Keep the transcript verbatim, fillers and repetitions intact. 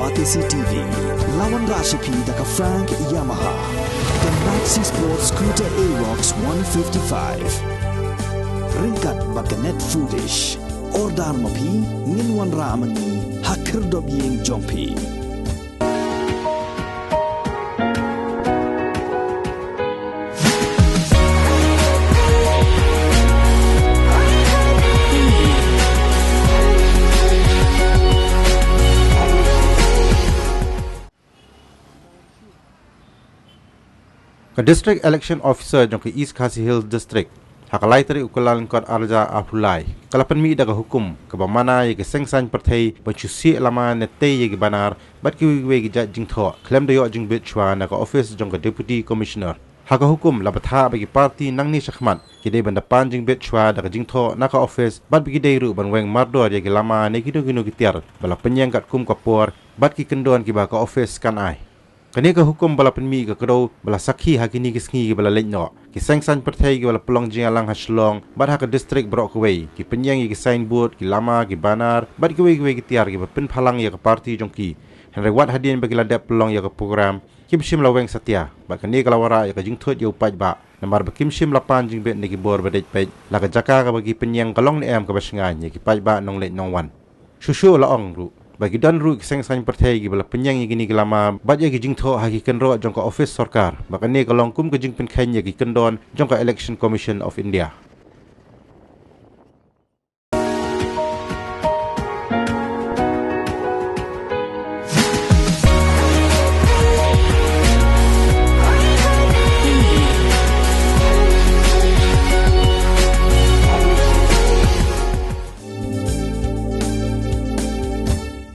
Batesi T V. La wanrah sha phi da ka Frank Yamaha, ka Maxi Sport Scooter Aerox one fifty-five. Ryngkat bad ka Net Foodish. Order ma phi, ngin wanrah ma ngi ha khyrdop ïing jong phi. Ka District Election Officer jong ka East Khasi Hills District, ha ka lai tarik u Kyllalyngkot arhajar arphew lai, ka la pynmih da ka hukum kaba mana ïa ki seng saiñ pyrthei ban shu sieh lama ne tei ïa ki banar bad kiwei kiwei ki jait jingthoh khlem da ïoh jingbit shuwa na ka office jong ka Deputy Commissioner. Ha ka hukum la bthah ba ki party nangne shakhmat ki dei ban da pan jingbit shuwa da ka jingthoh na ka office bad ba ki dei ruh ban weng mardor ïa ki lama ne kino kino ki tiar ba la pynïeng katkum ka por bad ki kyndon kiba ka office kan ai. Kane ka hukum ba la pynmih ka kdew ba la sakhi ha kine ki sngi kiba la leit noh. Ki seng saiñ pyrthei kiba la pynlong jingïalang ha Shillong bad ha ka district baroh kawei ki pynïeng ïa ki signboard, ki lama, ki banar bad kiwei kiwei ki tiar kiba pynphalang ïa ka party jong ki. Hynrei wat hadien ba ki la dep pynlong ïa ka program, kim shym la weng satia bad kane ka la wanrah ïa ka jingthut ïa u paidbah, namar ba kim shym la pan jingbit na ki bor ba dei peit, la ka jaka kaba ki pynïeng ka long ne em kaba shngaiñ ïa ki paidbah nongleit nongwan. Shuh shuh la ong ruh ba ki don ruh ki seng saiñ pyrthei kiba la pynïeng ïa kine ki lama bad ïa ki jingthoh ha ki kynroh jong ka office sorkar, ba kane ka long kum ka jingpynkheiñ ïa ki kyndon jong ka Election Commission of India.